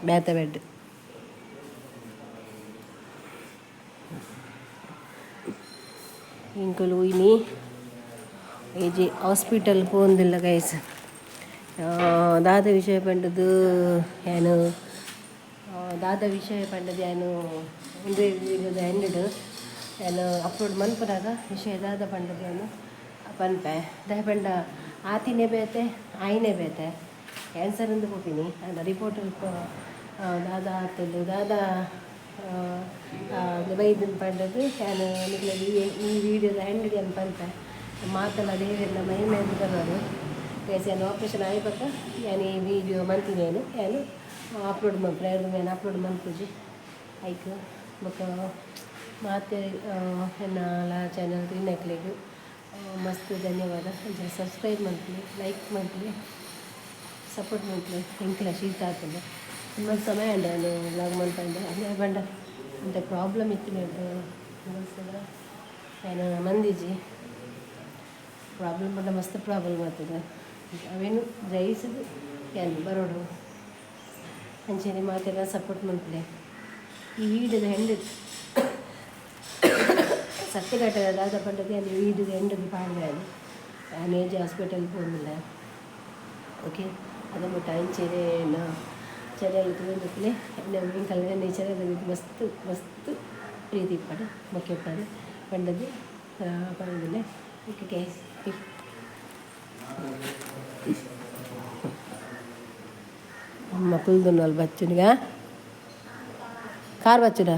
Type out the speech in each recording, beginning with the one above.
ಬೇತೆ ಬೆಡ್. ಎಂಕುಲು ಇನಿ ಏಜೆ ಹಾಸ್ಪಿಟಲ್ ಪೋವೊಂದುಲ್ಲ ಗೈಸ್. ದಾದ ವಿಷಯ ಪಂಡುದು ಯಾನ್ ದಾದ ವಿಷಯ ಪಂಡುದು ಯಾನ್ ಉಂದುವೇ ವೀಡಿಯೋದ ಎಂಡ್ ಯಾನ್ ಅಪ್ಲೋಡ್ ಮನ್ಪುನಗ ವಿಷಯ ದಾದ ಪಂಡುದು ಯಾನ್ ಪನ್ಪೆ. ದಾಯೆ ಪಂಡ ಆತಿನೇ ಬೇತೆ ಆಯಿನೇ ಬೇತೆ. ಕ್ಯಾನ್ಸರ್ ಇಂದು ಪೋಪಿನಿ ಆಂಡ ರಿಪೋರ್ಟ್ ದಾದ ಆತುಂಡು ದಾದ ಬೈದುಂಡು ಪಂಡುದು ಯಾನ್ ನಿಕ್ಲೆಗ್ ಈ ವೀಡಿಯೋದ ಎಂಡ್ ಯಾನ್ ಪನ್ಪೆ. ಮಾತಲ ದೇವೆರ್ನ ಮಹಿಮೆ ಬರೋಡು ಗೈಸ್. ಯಾನ್ ಆಪರೇಷನ್ ಆಯಿ ಬೊಕ್ಕ ಯಾನ್ ಈ ವೀಡಿಯೋ ಮಲ್ತಿನೇನು ಯಾನ್ ಅಪ್ಲೋಡ್ ಮಲ್ಪುನೆ ಯಾನ್ ಅಪ್ಲೋಡ್ ಮಲ್ಪುಜಿ ಐಕ್. ಬೊಕ್ಕ ಮಾತೆ ಎನ್ನಲ ಚಾನಲ್ ತೂಯಿನಕ್ಲೆಗ್ ಮಸ್ತ್ ಧನ್ಯವಾದ. ಅಂಚನೆ ಸಬ್ಸ್ಕ್ರೈಬ್ ಮಲ್ಪುಲೆ, ಲೈಕ್ ಮಲ್ಪುಲೆ, ಸಪೋರ್ಟ್ ಮಲ್ಪುಲೆ. ಎಂಕ್ಲ ಶೀತ ಆತುಂಡು, ತುಂಬ ಸಮಯ ಉಂಡು ಯಾನ್ ವ್ಲಾಗ್ ಮಲ್ಪಂದೆ. ಅಂದೆ ಪಂಡ ಒಂತೆ ಪ್ರಾಬ್ಲಮ್ ಇತ್ತಿನಂಟು ಯಾನ್ ಮಂದಿಜಿ. ಪ್ರಾಬ್ಲಮ್ ಪಂಡ ಮಸ್ತ್ ಪ್ರಾಬ್ಲಮ್ ಆತುಂಡು, ಅವೇನು ಜಯಿಸಿದ್ ಯಾನ್ ಬರೋಡು. ಅಂಚನೆ ಮಾತೆಲ್ಲ ಸಪೋರ್ಟ್ ಮಲ್ಪುಲೆ. ಈ ವೀಡಿಯೋದ ಎಂಡ್ ಸತ್ಯಘಟನೆ ದಾದ ಪಂಡದು ಯಾನ್ ಈ ವೀಡಿಯೋದ ಎಂಡ್ ಪಾಡ್ವೆ. ಯಾನ್ ಏಜೆ ಹಾಸ್ಪಿಟಲ್ ಪೋಂದಿಲ್ಲ. ಓಕೆ, ಅದ ಮುಟ್ಟ ಅಂಚನೆ ಚಾನಲ್ ತೂವೊಂದಿಪ್ಪುಲೆ. ಎಂಕಲ್ನ ಎನ್ನ ಚಾನಲ್ ಮಸ್ತ್ ಮಸ್ತ್ ಪ್ರೀತಿ ಇಪ್ಪಡು ಮೊಕೆ ಇಪ್ಪಡು ಪಂಡದು ಪನೊಂದುಲ್ಲೆ. Okay guys. ಅಮ್ಮ ಕುಲ್ದುನ್ನಲ್ ಬಚ್ಚುನಿಗ ಕಾರ್ ಬಚ್ಚುಡ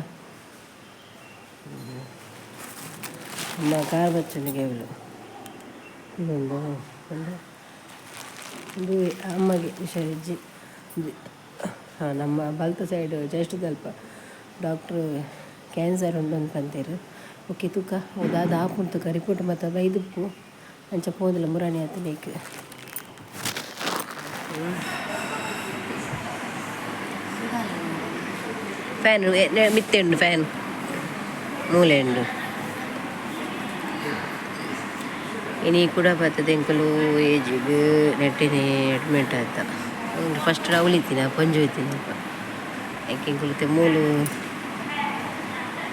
ಅಮ್ಮ ಕಾರ್ ಬಚ್ಚುನಿಗೆ ಇವಳು ಕುಲ್ಲೊಂದು ಉಂದು ಉಂದು ಅಮ್ಮಗೆ ಹುಷಾರಿಜ್ಜಿ. ನಮ್ಮ ಬಲ್ತ ಸೈಡ್ ಜಸ್ಟ್ ದಲ್ಪ ಡಾಕ್ಟ್ರು ಕ್ಯಾನ್ಸರ್ ಉಂಡು ಅಂದ್ ಪಂತೆರ್. ಓಕೆ ತೂಕ ಅವು ದಾದ ಆಪುಂಡು ತೂಕ, ರಿಪೋರ್ಟ್ ಮಾತ ಬೈದುಪ್ಪು. ಅಂಚ ಪೋಂದುಲ್ಲ ಮುರಾನಿ ಆತುಂಡು ಫ್ಯಾನ್ ಮಿತ್ತೆ ಉಂಡು, ಫ್ಯಾನ್ ಮೂಲೆ ಉಂಡು. ಇನಿ ಕೂಡ ಬತ್ತದ ಎಂಕುಲು ಏಜಿಗ್ ನೆಟ್ಟಿನಿ ಅಡ್ಮಿಟ್ ಆತ. ಫಸ್ಟ್ ಅವ್ಲು ಇತ್ತಿನ ಪೊಂಜೊ ಇತ್ತಿನ ಐಕ್ ಎಂಕುಲು ಮೂಲು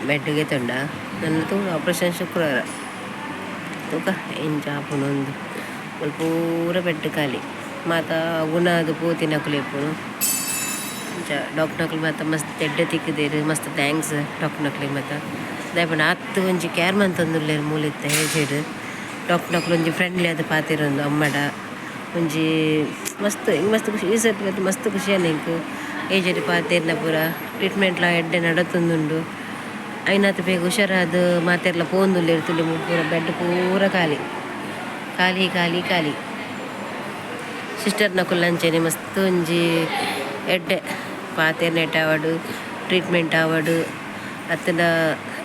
ಬೆಡ್ ಗೆತೊಂಡ. ನನ ತೂಕ ಆಪರೇಷನ್ ಶುಕ್ರವಾರ ತೂಕ ಎಂಚ ಆಪುಂಡು ಉಂದು. ಮುಲ್ಪ ಪೂರ ಬೆಡ್ ಖಾಲಿ, ಮಾತ ಗುಣ ಆದ್ ಪೋತಿನಕುಲು ಇಪ್ಪುನು. ಅಂಚ ಡಾಕ್ಟರ್ನಕುಲು ಮಾತ ಮಸ್ತ್ ಎಡ್ಡೆ ತಿಕ್ಕ್ದೆರ್. ಮಸ್ತ್ thanks ಡಾಕ್ಟರ್ನಕ್ಲೆಗ್ ಮಾತ. ದಾಯೆ ಪಂಡ ಆತ್ ಒಂಜಿ ಕೇರ್ ಮಂತೊಂದುಲ್ಲೆರ್ ಮೂಲು ಇತ್ತೆ ಏಜೆಡ್. ಡಾಕ್ಟರ್ನಕುಲು ಒಂಜಿ ಫ್ರೆಂಡ್ಲಿ ಆದ್ ಪಾತೆರೊಂದು ಅಮ್ಮಡ ಒಂಜಿ ಮಸ್ತ್ ಮಸ್ತ್ ಖುಷಿ. ಈ ಸರ್ತಿ ಮಸ್ತ್ ಖುಷಿ ಆಂಡ್ ಎಂಕ್ ಏಜೆಡ್ ಪಾತೆರ್ನ ಪೂರ. ಟ್ರೀಟ್ಮೆಂಟ್ ಲಾ ಎಡ್ಡೆ ನಡತೊಂದುಂಡು. ಐನಾತ್ ಬೇಗ ಹುಷಾರಾದ್ ಮಾತೆರ್ಲ ಪೋವೊಂದುಲ್ಲೆರ್. ತೂಲೆ ಪೂರ ಬೆಡ್ ಪೂರ ಖಾಲಿ ಖಾಲಿ ಖಾಲಿ ಖಾಲಿ. ಸಿಸ್ಟರ್ ನಕುಲು ಅಂಚನೆ ಮಸ್ತ್ ಒಂಜಿ ಎಡ್ಡೆ ಪಾತೆರ್ನೆಟ್ ಆವಡ್, ಟ್ರೀಟ್ಮೆಂಟ್ ಆವಡ್, ಅತ್ತುಂಡ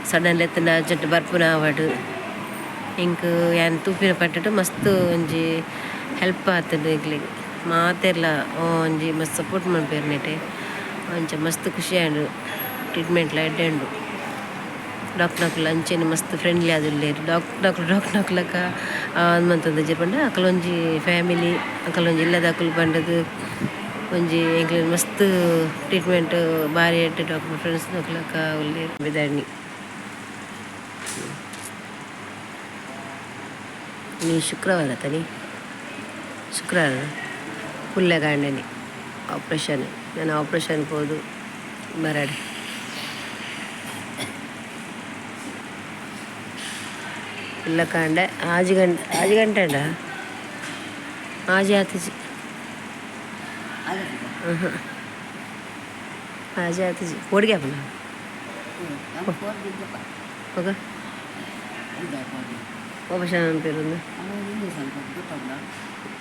ಸಡನ್ಲಿ ಅತ್ತುಂಡ ಅರ್ಜೆಂಟ್ ಬರ್ಪುನ ಆವಡ್, ಎಂಕ್ ಯಾನ್ ತೂಪಿನ ಪಟ್ಟಡ್ ಮಸ್ತ್ ಒಂಜಿ ಹೆಲ್ಪ್ ಆತುಂಡು ಎಂಕ್ಲೆಗ್. ಮಾತೆರ್ಲ ಒಂಜಿ ಮಸ್ತ್ ಸಪೋರ್ಟ್ ಮನ್ಪುವೆರ್ ನೆಟೆ. ಅಂಚ ಮಸ್ತ್ ಖುಷಿ ಆಂಡ್. ಟ್ರೀಟ್ಮೆಂಟ್ ಲ ಎಡ್ಡೆ ಉಂಡು. ಡಾಕ್ಟರ್ನಕುಲು ಅಂಚನೆ ಮಸ್ತ್ ಫ್ರೆಂಡ್ಲಿ ಆದುಲ್ಲೆರ್. ಡಾಕ್ಟರ್ನಕುಲು ಡಾಕ್ಟರ್ನಕುಲಕ ಮಂತೊಂದಿಜ್ಜೆರ್ ಪಂಡ ಅಕುಲೊಂಜಿ ಫ್ಯಾಮಿಲಿ, ಅಕುಲೊಂಜಿ ಇಲ್ಲದಕುಲು ಪಂಡುದು ಒಂಜಿ ಎಂಕ್ಲೆಗ್ ಮಸ್ತ್ ಟ್ರೀಟ್ಮೆಂಟ್ ಬಾರಿ ಎಡ್ಡೆ. ಡಾಕ್ಟರ್ ಫ್ರೆಂಡ್ಸ್ ನಕುಲಕ ಉಲ್ಲೆರ್. ಬಿದಾಣಿ ಇನಿ ಶುಕ್ರವಾರ ತನಿ, ಶುಕ್ರವಾರ ಪುಲ್ಲೆಗಾಂಡನೆ ಆಪ್ರೇಷನ್. ನಾನು ಆಪ್ರೇಷನ್ ಪೋದು ಬರಡ್. ಪುಲ್ಲೆಕಾಂಡೆ ಆಜಿ ಗಂಟೆ, ಆಜಿ ಗಂಟೆ ಉಂಡಾ? ಆಜಿ ಆತಿಜಿ, ಆಜಿ ಆತಿಜಿ. ಪೋಡಿಗೆ ಆಪುಂಡ ಬೊಕ ಆಪರೇಷನ್ ಅನ್ಪೇರು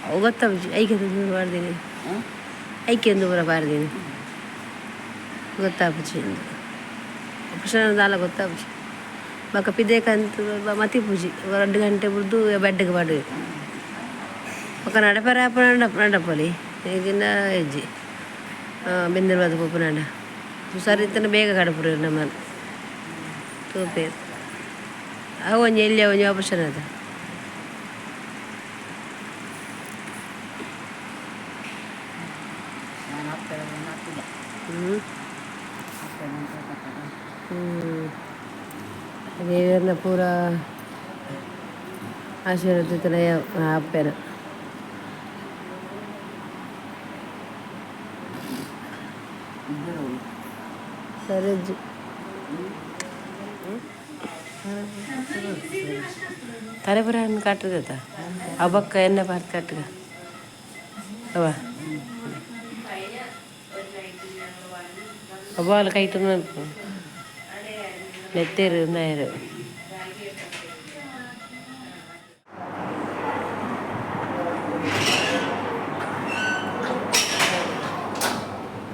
ಅವು ಗೊತ್ತಾಪುಜಿ. ಐಕೆ ದೂರ ಪಾಡ್ದಿನಿ, ಐಕೆ ದೂರ ಪಾಡ್ದಿನಿ ಗೊತ್ತಾಪುಜಿ. ಇಂದು ಆಪರೇಷನ್ ದಾಲ ಗೊತ್ತಾಪುಜಿ. ಬೊಕ ಪಿದಯಕಂತ ಮತಿಪುಜಿ. 2 ಗಂಟೆ ಬುಡ್ದು ಬೆಡ್ಗೆ ಪಾಡುವೆ. ಬೊಕ ನಡಪರೆ ಆಪುನ ನಡಪೊಲಿ, ಈಗಿನ ಇಜ್ಜಿ. ಬೆಂದರ್ ಬದ್ ಪೋಪುನಾಂಡ ಹುಷಾರ್ ಇತ್ತಂಡ ಬೇಗ ಕಡಪುರೆರ್ ನಮನ್ ತೂಪೆರ್. ಅವು ಒಂಜಿ ಎಲ್ಯ ಒಂಜಿ ಆಪರೇಷನ್ ಆತ. ದೇವೆರ್ನ ಪೂರ ಆಶೀರ್ವಾದ ಅಪ್ಪೆನ. ಸರಜ್ ತರೆಪುರ ಕಟ್ಟುದ ಅಬಕ್ಕ ಎನ್ನ ಪಾರ್ತ್ ಕಟ್ಟುಗ ಅವ ಅಬ್ಬಾಲ ಕೈಟು ನೆತ್ತೇರು ನಾಯರು.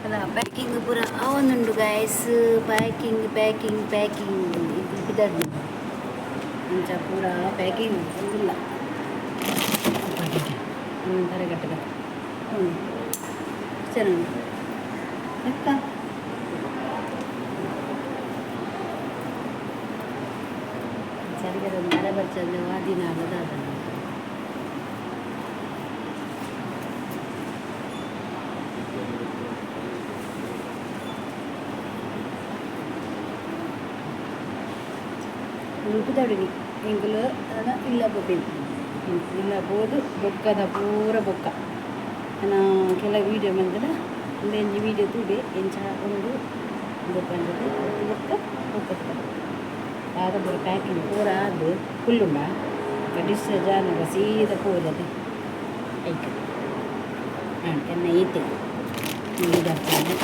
ಅಲ್ಲ ಪ್ಯಾಕಿಂಗ್ ಪೂರ ಅವನುಂಡು ಗಾಯ್ಸ್, ಪ್ಯಾಕಿಂಗ್ ಪ್ಯಾಕಿಂಗ್ ಪ್ಯಾಕಿಂಗ್ ಬಿದರ್ದು ಇಂಚ ಪೂರ ಪ್ಯಾಕಿಂಗ್ ಇಲ್ಲ ತರೆ ಕಟ್ಟದ ಚೆನ್ನಾಗಿ ಎಕ್ಕ ಸರಿಗದ ಮಳೆ ಬರ್ತದೆ ದಿನ ಅಲ್ಲದ. ಉಡುಪುದಡುನಿ ಎಂಕುಲು ಇಲ್ಲ ಪೋಪಿನ ಇಲ್ಲ ಪೋದು ಬೊಕ್ಕದ ಪೂರ ಬೊಕ್ಕ ನಾ ಕೆಲ ವೀಡಿಯೋ ಮಂದನ ಒಂದೆಂಜಿ ವೀಡಿಯೋ ತೂಡೆ ಎಂಚ ಒಂದು ಪಂಡದು ಬೊಕ್ಕ ಬೊಕ್ಕ ಆದ ಪೂರ ಪ್ಯಾಕಿಂಗ್ ಪೂರ ಆದು ಕುಲ್ಲುಂಡ ಡಿಸ್ಚಾರ್ಜ್ ಆನಗ ಸೀದ ಪೋರದು ಐಕ್ ಹಾಂ ಎನ್ನ ಈತೆ ಇದಾಗ್ತದೆ.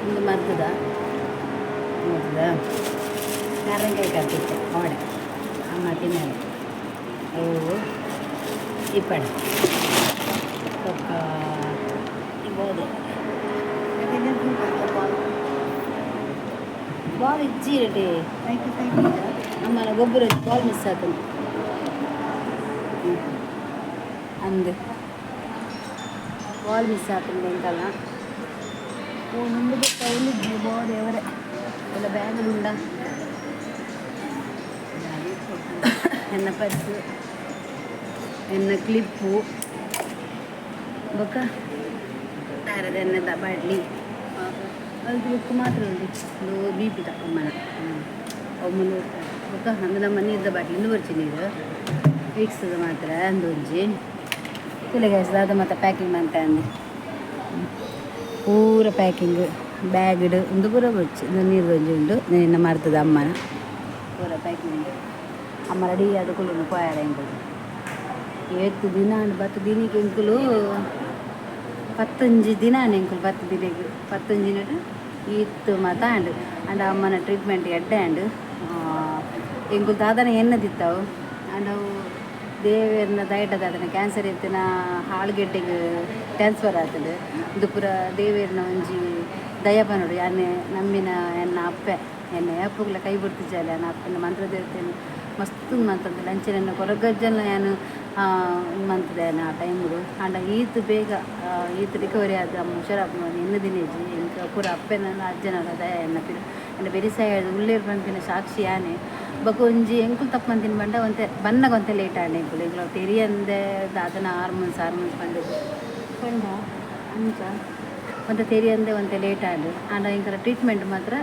ಒಂದು ಮದ್ದದ ಮದ್ದದ ಕಾರಂಕಾಯಿ ಕಟ್ಟಿತ್ತೆ ಓಡೆ ಅಮ್ಮ ತಿನ್ನಲ್ಲ ಅವು ಇಪ್ಪಡೆ ಬೊಕ್ಕ ಬೋದೆ ಬಾಲ್ ಇಜ್ಜಿ ರೆಡಿ ಅಮ್ಮನ ಗೊಬ್ಬರ ಬಾಲ್ ಮಿಸ್ ಆತನ ಅಂದು ಬಾಲ್ ಮಿಸ್ ಆತಂದೆ ಎಂಕಲ್ಲ ಓ నుండి ಬೊಕ್ಕ ಬೋದೆ ಅವರೇ ಎಲ್ಲ ಬ್ಯಾಗ್ ಉಂಡ ಎನ್ನ ಪರ್ಸು ಎನ್ನ ಕ್ಲಿಪ್ಪು ಬೊಕ್ಕ ತಾರದ ಎನ್ನದ ಬಾಟ್ಲಿ ಅದು ಬುಕ್ ಮಾತ್ರ ಉಂಡು ಒಂದು ಬಿ ಪಿ ಅಮ್ಮನ ಅಮ್ಮನ ಬೊಕ್ಕ ಅಂದು ನಮ್ಮ ನೀರ್ದ ಬಾಟ್ಲಿ ಇಂದು ಬರ್ಚಿ ನೀರು ವಿಕ್ಸದ ಮಾತ್ರ ಅಂದು ಒಂಜಿ ತುಲೆ ದಾದ ಮತ್ತೆ ಪ್ಯಾಕಿಂಗ್ ಮಂತ ಅಂದು ಪೂರ ಪ್ಯಾಕಿಂಗ್ ಬ್ಯಾಗ್ಡ್ ಒಂದು ಪೂರ ಬೊಚ್ಚಿ ನೀರು ಒಂಜಿ ಉಂಡು ನಿನ್ನ ಮರ್ತದ ಅಮ್ಮನ ಪೂರ ಪ್ಯಾಕಿಂಗ್ ಅಮ್ಮ ರೆಡಿ ಆದ ಕುಲ್ಲುನು ಪೋಯಾರ ಎಂಕುಲು ಏತ್ ದಿನ ಬತ್ತು ದಿನಕ್ಕೆ ಎಂಕುಲು ಪತ್ತೊಂಜಿ ದಿನ ಎಂಕುಲು ಪತ್ತು ದಿನಕ್ಕೆ ಪತ್ತೊಂಜಿ ದಿನಟ್ ಈತ್ ಮಾತ ಆಂಡ್ ಅಂಡ ಅಮ್ಮನ ಟ್ರೀಟ್ಮೆಂಟ್ ಎಡ್ಡೆ ಆಂಡ್ ಎಂಕುಲು ದಾದನ ಎನ್ನದಿತ್ತವು ಅಂಡ್ ಅವು ದೇವೆರ್ನ ದಯಟ ದಾದನ ಕ್ಯಾನ್ಸರ್ ಇತ್ತಿನ ಹಾಳುಗೆಡ್ಡೆಗೆ ಟ್ರಾನ್ಸ್ಫರ್ ಆತಂಡು ಇದು ಪೂರ ದೇವೆರ್ನ ಒಂಜಿ ದಯ ಪನೋಡು ಯಾನೆ ನಮ್ಮಿನ ಎನ್ನ ಅಪ್ಪೆ ಎನ್ನ ಅಪ್ಪುಗ್ಲ ಕೈ ಬಿಡ್ತಿದ್ದಾಳೆ ಎನ್ನ ಅಪ್ಪನ ಮಂತ್ರದೇವತೆಯನ್ನು ಮಸ್ತ್ ಮಂತಂದು ಲಂಚನ ಕೊರಗಜ್ಜನ ಯಾನು ಮಂತದೆ ಆ ಟೈಮ್ಡು ಅಂಡ ಈತ್ ಬೇಗ ಈತ್ ರಿಕವರಿ ಆದ ಅಮ್ಮ ಹುಷಾರಾಪುನ ಎನ್ನ ದಿನೇಜಿ ಎಂಕ ಪೂರ ಅಪ್ಪೆನ ಅಜ್ಜನ ದಯ ಎನ್ನ ಪಿರ ಎನ್ನ ಬೆರಿಸಾಯ ಉಳ್ಳೇರು ಪನ್ಪಿನ ಸಾಕ್ಷಿ ಯಾನೆ ಬೊಕ ಒಂಜಿ ಎಂಕುಲು ತಪ್ಪು ಮಂತಿನ ಬಂಡ ಒಂತೆ ಬನ್ನಗ ಒಂತೆ ಲೇಟ್ ಆಂಡ್ ಎಂಕುಲು ಎಂಕುಲು ತೆರಿಯಂದೆ ದಾದನ 6 ಮಂತ್ಸ್ 6 ಮಂತ್ಸ್ ಪಂಡದು ಪಂಡ ಅಂಚ ಒಂತೆ ತೆರಿಯಂದೆ ಒಂತೆ ಲೇಟ್ ಆಂಡ್ ಆಂಡ ಎಂಕಲ ಟ್ರೀಟ್ಮೆಂಟ್ ಮಾತ್ರ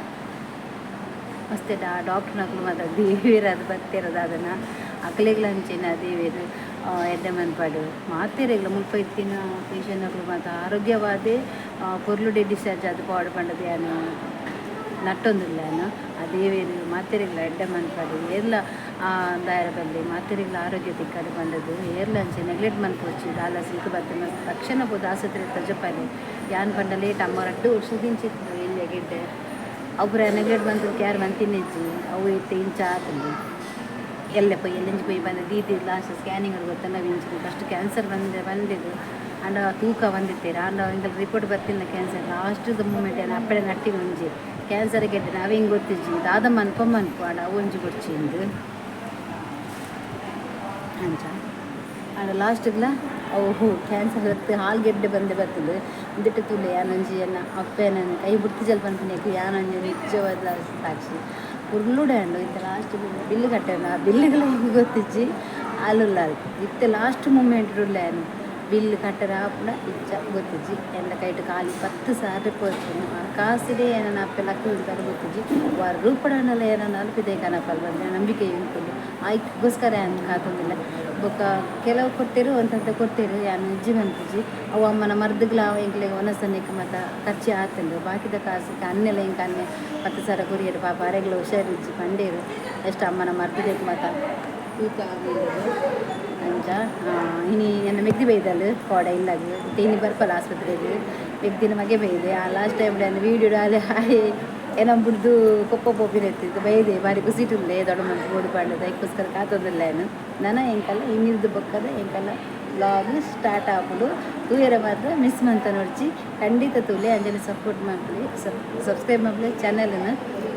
ಮಸ್ತ್ ಡಾಕ್ಟ್ರ್ನಕುಲು ಮಾತ್ರ ದೇವೇರ್ ಅದು ಬತ್ತಿರೋದು ಅದನ್ನು ಅಕ್ಲೆಗ್ಲ ಅಂಚಿನ ದೇವೇರು ಎಡ್ಡೆ ಮನ್ಪಾಡು ಮಾತೆರೆಗ್ಲ ಮುಲ್ಪ ಇತ್ತಿನ ಪೇಷಂಟ್ನಕುಲು ಮಾತ ಆರೋಗ್ಯವಾದೆ ಪೊರ್ಲುಡೆ ಡಿಸ್ಚಾರ್ಜ್ ಆದ್ ಪೋವಡ್ ಪಂಡದು ಯಾನ್ ನಟ್ಟೊಂದುಲ್ಲ ಯಾನ್ ಆ ದೇವೇರು ಮಾತೆರೆಗ್ಲ ಎಡ್ಡೆ ಮನ್ಪಾಡು ಏರ್ಲ ದಾಯರ ಬಲ್ಲಿ ಮಾತೆರೆಗ್ಲ ಆರೋಗ್ಯ ತಿಕ್ಕಡ್ ಪಂಡದು ಏರ್ಲ ಅಂಚೆ ನೆಗ್ಲೆಕ್ಟ್ ಮನ್ಪೊಡ್ಚಿ ದಾಲ ಸೀಕ್ ಬತ್ತಿನ ತಕ್ಷಣ ಪೋದು ಆಸ್ಪತ್ರೆ ತೋಜಪಾಲೆ ಯಾನ್ ಪಂಡ ಲೇಟ್ ಅಮ್ಮ ರಡ್ಡ್ ವರ್ಷದಿಂಚಿತ್ತು ಎಲ್ಯ ಗೆಡ್ಡೆ ಅವು ಪೂರ ನೆಗ್ಲೆಕ್ಟ್ ಮಂತುದು ಕ್ಯಾರ್ ಮಂತಿನೆಜ್ಜಿ ಅವು ಇತ್ತೆ ಇಂಚ ಆತುಂಡು ಎಲ್ಲೆ ಪೋಯಿ ಎಲ್ಲೆಂಚಿ ಪೋಯಿ ಬಂದು ದೀದಿ ಲಾಸ್ಟ್ ಸ್ಕ್ಯಾನಿಂಗ್ ಗೊತ್ತಲ್ಲ ಇಂಚಿನ ಫಸ್ಟ್ ಕ್ಯಾನ್ಸರ್ ಬಂದೆ ಬಂದಿದ್ದು ಆಂಡ ತೂಕ ಬಂದಿತ್ತೀರ ಆಂಡ ಇಂಕಲ್ ರಿಪೋರ್ಟ್ ಬತ್ತಿಲ್ಲ ಕ್ಯಾನ್ಸರ್ ಲಾಸ್ಟ್ ದ ಮೂಮೆಂಟ್ ಏನ ಅಪ್ಪಡೆ ನಟ್ಟಿಗೆ ಒಂಜಿ ಕ್ಯಾನ್ಸರ್ ಗೆಡ್ಡೆ ನಾವೇ ಹಿಂಗೆ ಗೊತ್ತಿಜ್ಜಿ ದಾದ ಮನ್ಪ ಮನ್ಪು ಆಂಡ ಅವು ಒಂಜಿ ಬೊಡ್ಚಿ ಇಂದು ಅಂಚ ಆಂಡ ಲಾಸ್ಟ್ಗ್ಲ ಅವು ಕ್ಯಾನ್ಸರ್ ಬತ್ತು ಹಾಲು ಗೆಡ್ಡೆ ಬಂದೆ ಬರ್ತದೆ ಉಂದೆಟ್ ತೂಲೆ ಯಾನೊಂಜಿ ಎನ್ನ ಅಪ್ಪೆನ ಕೈ ಬುಡ್ತಿಜಲ್ ಪನ್ಪಿನಕ್ಕೆ ಯಾನೊಂಜಿ ನಿಜವಾದ ಸಾಕ್ಷಿ ಪೊರ್ಲುಡೆ ಆಂಡ್ ಇತ್ತೆ ಲಾಸ್ಟ್ ಬಿಲ್ ಕಟ್ಟೆನ ಆ ಬಿಲ್ಲುಗಳ ಹಿಂಗೆ ಗೊತ್ತಿಜ್ಜಿ ಅಲ್ಲುಲ್ಲ ಇತ್ತೆ ಲಾಸ್ಟ್ ಮೂಮೆಂಟ್ ಉಲ್ಲ ಯಾನ್ ಬಿಲ್ ಕಟ್ಟರೆ ಆಪುಂಡ ಇಜ್ಜ ಗೊತ್ತಿಜ್ಜಿ. ಎನ್ನ ಕೈಟ್ ಖಾಲಿ 10,000 ರೂಪಾಯಿ ಇಪ್ಪುಂಡು. ಆ ಕಾಸಿಡೇ ಏನನ ಅಪ್ಪೆ ಲಕ್ಕ್ ಉಂತಾರೆ ಗೊತ್ತಿಜ್ಜಿ. ವಾ ರೂಪಡಾಂಡಲ ಏನನ ಪಿದಯಿ ಕನಪಲ್ ಪನ್ಪಿನ ನಂಬಿಕೆ ಎಂಕುಂಡು. ಆಯ್ಕೋಸ್ಕರ ಯಾನ್ ಕಾತೊಂದುಲ್ಲೆ. ಬೊಕ್ಕ ಕೆಲವು ಕೊರ್ತೆರ್, ಒಂತಂತ ಕೊರ್ತೆರ್, ಯಾನ್ ಇಜ್ಜಿ ಪನ್ಪುಜಿ. ಅವು ಅಮ್ಮನ ಮರ್ದ್ಗ್ಲಾ ಎಂಕ್ಲೆಗ್ ವನಸನೆಕ್ ಮಾತ ಖರ್ಚಿ ಆತುಂಡು. ಬಾಕಿದ ಕಾಸು ಅನ್ನೆಲ ಎಂಕ್ ಅನ್ನೆ 10,000 ಕೊರಿಯೆರ್ ಪಾಪ ಅರೆಗ್ಲ ಹುಷಾರಿಜ್ಜಿ ಪಂಡೇರು. ಅಷ್ಟ ಅಮ್ಮನ ಮರ್ದ್ಗ್ ಮಾತ ತೂಕ ಅಂಚ ಇನಿ ಎನ್ನ ಮೆಗ್ದಿ ಬೈದಲ್ ಕೋಡೆ ಇಲ್ಲಗ್ ಇತ್ತೆ ಇನಿ ಬರ್ಪಲ್ ಆಸ್ಪತ್ರೆಗ್. ಮೆಗ್ದಿನ ಮಗೆ ಬೈದೆ. ಆ ಲಾಸ್ಟ್ ಟೈಮ್ ಯಾನ್ ವೀಡಿಯೋ ಆಲೆ ಆಯೆ ಏನ ಬುಡ್ದು ಕೊಪ್ಪ ಪೋಪಿನ ಬೈದೆ. ಬಾರಿ ಖುಷಿಟುಲ್ಲೆ ದೊಡ್ಡ ಮಂತ್ ಬೋಡು ಪಂಡದ ಐಕ್ಕೋಸ್ಕರ ಕಾತೊಂದುಲ್ಲೆ ಯಾನ್. ನನ ಎಂಕಲ್ಲ ಇನ್ನಿರ್ದು ಬೊಕ್ಕದ ಎಂಕಲ್ಲ ವ್ಲಾಗ್ ಸ್ಟಾರ್ಟ್ ಆಪುಂಡು. ತೂಯೆರೆ ಮಾತ್ರ ಮಿಸ್ ಮಂತ ನೋಡ್ಚಿ, ಖಂಡಿತ ತೂಲೆ. ಅಂಚನೆ ಸಪೋರ್ಟ್ ಮಲ್ಪುಲೆ, ಸಬ್ಸ್ಕ್ರೈಬ್ ಮಲ್ಪುಲೆ ಚಾನಲ್ನ.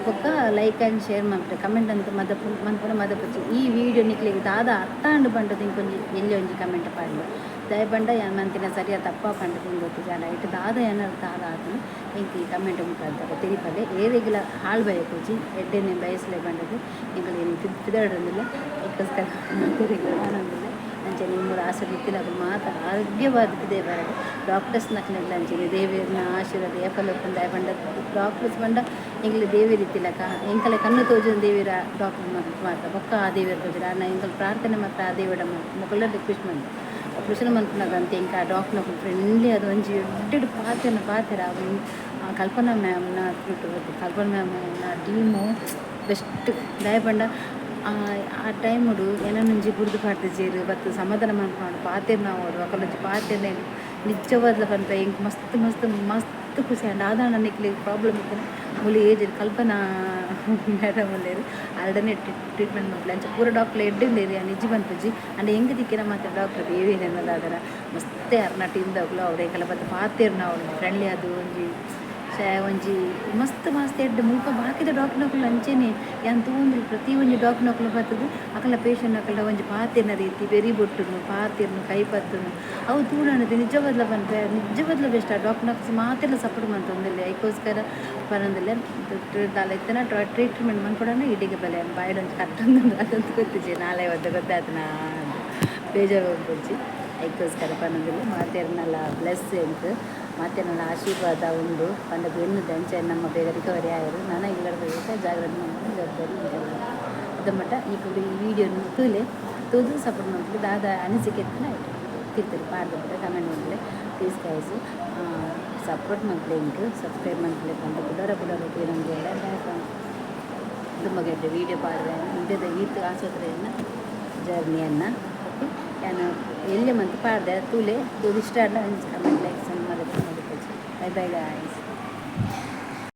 ಬೊಕ್ಕ ಲೈಕ್ ಆ್ಯಂಡ್ ಶೇರ್ ಮಲ್ಪುಲೆ, ಕಮೆಂಟ್ ಅಂತ ಮದಪು ಮನ್ಪುನ ಮದಪುಜಿ. ಈ ವಿಡಿಯೋ ನಿಕ್ಲೆಗ್ ದಾದ ಅರ್ಥ ಆಂಡ್ ಪಂಡದ್ ಇಂಕೊಂಜಿ ಎಲ್ಯ ಒಂಜಿ ಕಮೆಂಟ್ ಪಾಡ್ಲೆ. ದಾಯೆ ಪಂಡ ಯಾನ್ ಮಂತಿನ ಸರಿಯಾ ತಪ್ಪಾ ಪಂಡದ್ ಇಂಕ್ ಗೊತ್ತಿಜ್ಜಿ. ಆಂಡ ಐಟ್ ದಾದ ಯಾನ್ ದಾದ ಆತುಂಡು ಎಂಕ್ ಈ ಕಮೆಂಟ್ ಮುಖಾಂತರ ತೆರಿಪಲೆ. ಏರೆಗ್ಲ ಹಾಳ್ ಬಯಕುಜಿ, ಎಡ್ಡೆನೆ ಬಯಸ್ಲೆ ಪಂಡದ್ ಎಂಕುಲು ಇನಿ ಪಿದಡೊಂದುಲ್ಲೆ. ಐಕೋಸ್ಕರ ಮಾತೆರೆಗ್ಲ ಪನೊಂದುಲ್ಲೆ. ಅಂಚನೆ ಮೂರು ಆಸೆ ಇತ್ತಿನಕುಲು ಮಾತ ಆರೋಗ್ಯವಾದ್ ಪಿದಯಿ ಬರಡ್. ಡಾಕ್ಟರ್ಸ್ ನಕ್ಲೆಗ್ಲ ಅಂಚನೆ ದೇವೆರ್ನ ಆಶೀರ್ವಾದ ಏಪಲ ಉಪ್ಪುಂಡು. ದಾಯೆ ಪಂಡ ಡಾಕ್ಟರ್ಸ್ ಪಂಡ ಎಂಕ್ಲೆ ದೇವೆರ್ ಇತ್ತಿಲಕ. ಎಂಕಲೆ ಕಣ್ಣು ತೋಜುನ ದೇವೆರ್ ಡಾಕ್ಟರ್ ಮಾತ್ರ, ಬೊಕ್ಕ ಆ ದೇವೆರ್ ತೋಜುನ. ಆಂಡ ಎಂಕಲ್ ಪ್ರಾರ್ಥನೆ ಮಾತ್ರ ಆ ದೇವೆಡ ಮೊಕಲ್ನ ರಿಕ್ವೆಸ್ಟ್ ಮಲ್ಪು. ಆಪ್ರೇಷನ್ ಮಲ್ಪುನಗ ಅಂತ ಎಂಕ್ ಆ ಡಾಕ್ಟರ್ನಕುಲು ಫ್ರೆಂಡ್ಲಿ ಅದು ಒಂಜಿ ಎಡ್ಡೆಡ್ ಪಾತೆರ್ನ ಪಾತೆರ. ಕಲ್ಪನಾ ಮ್ಯಾಮ್ನ ಕಲ್ಪನಾ ಮ್ಯಾಮ್ನ ಟೀಮು ಬೆಸ್ಟ್. ದಾಯೆ ಪಂಡ ಆ ಟೈಮುಡು ಎನನೊಂಜಿ ಬುಡ್ದು ಪಾಡ್ದಿಜೆರ್ ಬತ್ತ್ ಸಮಾಧಾನ ಮಲ್ಪುನವು ಪಾತೆರ್ನ ಆವಡ್ ಅಕಲೊಂಜಿ ಪಾತೆರ್ನ ನಿಜವಾದ್ಲ ಪನ್ಪೆ ಎಂಕ್ ಮಸ್ತ್ ಮಸ್ತ್ ಮಸ್ತ್ ಖುಷಿ ಆಂಡ್. ಆದಾಂಡ ನಿಕ್ಲೆಗ್ ಪ್ರಾಬ್ಲಮ್ ಇತ್ತ್ಂಡ ಮೂಲು ಏಜ್ ಕಲ್ಪನಾ ಮೇಡಮ್ ಉಲ್ಲೆರ್, ಆಲ್ಡನೆ ಟ್ರೀಟ್ಮೆಂಟ್ ಮಲ್ಪುಲೆ. ಅಂಚ ಪೂರ ಡಾಕ್ಟ್ರ್ ಎಡ್ಡೆ ಉಲ್ಲೆರ್, ಯಾನ್ ಇಜ್ಜಿ ಪನ್ಪುಜಿ. ಆಂಡ ಎಂಕ್ ತಿಕ್ಕಿನ ಮಾತ್ರ ಡಾಕ್ಟ್ರ್ ದೇವಿನ ದಾದನ ಮಸ್ತ್ ಅರ್ನ ಟೀಮ್ದಕುಲು ಅವಡೆ ಎಂಕಲ್ಲ ಬತ್ತ್ ಪಾತೆರ್ನ ಒಂಜಿ ಫ್ರೆಂಡ್ಲಿ ಅದು ಒಂಜಿ ಒಂಜಿ ಮಸ್ತ್ ಮಸ್ತ್ ಎಡ್ಡೆ. ಮುಲ್ಪ ಬಾಕಿದ ಡಾಕ್ಟರ್ನಕುಲು ಅಂಚೆನೆ ಯಾನ್ ತೂವೊಂದುಲ್ಲೆ. ಪ್ರತಿ ಒಂಜಿ ಡಾಕ್ಟರ್ನಕುಲು ಬತ್ತುದು ಅಕಲ್ನ ಪೇಷಂಟ್ನಕಲ್ನ ಒಂಜಿ ಪಾತೆರ್ನ ರೀತಿ ಬೆರಿ ಬೊಟ್ಟುನು ಪಾತೆರ್ನು ಕೈ ಪತ್ತುನು ಅವು ತೂಡಾಂಡ ನಿಜವಾದ್ಲ ಪನ್ಪೆ ನಿಜವಾದ್ಲ ಬೆಸ್ಟ್. ಆ ಡಾಕ್ಟರ್ನಕುಲು ಮಾತೆರ್ಲ ಸಪೋರ್ಟ್ ಮಲ್ತೊಂದುಲ್ಲೆ. ಐಕೋಸ್ಕರ ಪನೊಂದುಲ್ಲೆ ದಾಲ ಇತ್ತಿನ ಟ್ರೀಟ್ಮೆಂಟ್ ಮನ್ಪೊಡಾಂಡ ಇಡೆಗ್ ಬಲೆ. ಬಾಯ್ಡ್ ಒಂಜಿ ಕಟ್ಟೊಂದುಂಡು ಅದಂತ ಗೊತ್ತಿಜ್ಜಿ, ನಾಳೆ ಒದ್ದೆ ಗೊತ್ತಾತನಾ ಬೇಜಾರು ಹೋಗ್ಬೊಡ್ಚಿ. ಐಕೋಸ್ಕರ ಪನೊಂದುಲ್ಲೆ. ಮಾತೆರ್ನಲ ಬ್ಲೆಸ್ ಎಂಕ್ ಮಾತೆರ್ನಲ ಆಶೀರ್ವಾದ ಉಂಡು ಪಂಡದ್ ಎನ್ನುದೆ. ಅಂಚ ನಮ್ಮ ಬೇಗ ರಿಕವರಿ ಆಯೆರ್. ನನ ಇಲ್ಲಡ್ ಬೇಗ ಜಾಗ್ರತೆ ಮಲ್ಪುನ ಜವಾಬ್ದಾರಿ ಎಂಕಲ್ನ. ಅದ ಮಟ್ಟ ನಿಕುಲು ಈ ವಿಡಿಯೋ ತೂಲೆ, ತೂದು ಸಪೋರ್ಟ್ ಮಲ್ಪುಲೆ. ದಾದ ಅನಿಸಿಕೆ ಇತ್ತ್ಂಡ ತಿರ್ತ್ ಪಾಡ್ದ್ ಕಮೆಂಟ್ ಮಲ್ಪುಲೆ. ಪ್ಲೀಸ್ ಗೈಸ್, ಸಪೋರ್ಟ್ ಮಲ್ಪುಲೆ, ಎಂಕ್ ಸಬ್ಸ್ಕ್ರೈಬ್ ಮಲ್ಪುಲೆ ಪಂದ್ ಕುಡೊರ ಕುಡೊರ ಕೇನೊಂದುಲ್ಲೆ. ದುಂಬಗ್ ಎಡ್ಡೆ ವೀಡಿಯೋ ಪಾಡ್ವೆ ಇಂಚದ ಈತ್ ಆಸ್ಪತ್ರೆಯನ್ನ ಜರ್ನಿಯನ್ನು. ಓಕೆ, ಯಾನ್ ಎಲ್ಯ ಮಂತ್ ಪಾಡ್ದೆ, ತೂಲೆ. ತೂದು ಇಷ್ಟ ಆಂಡ ಒಂಜಿ ಕಮೆಂಟ್ ಲೈಕ್ಸ್ ಮಲ್ಪುಲೆ. Bye bye guys.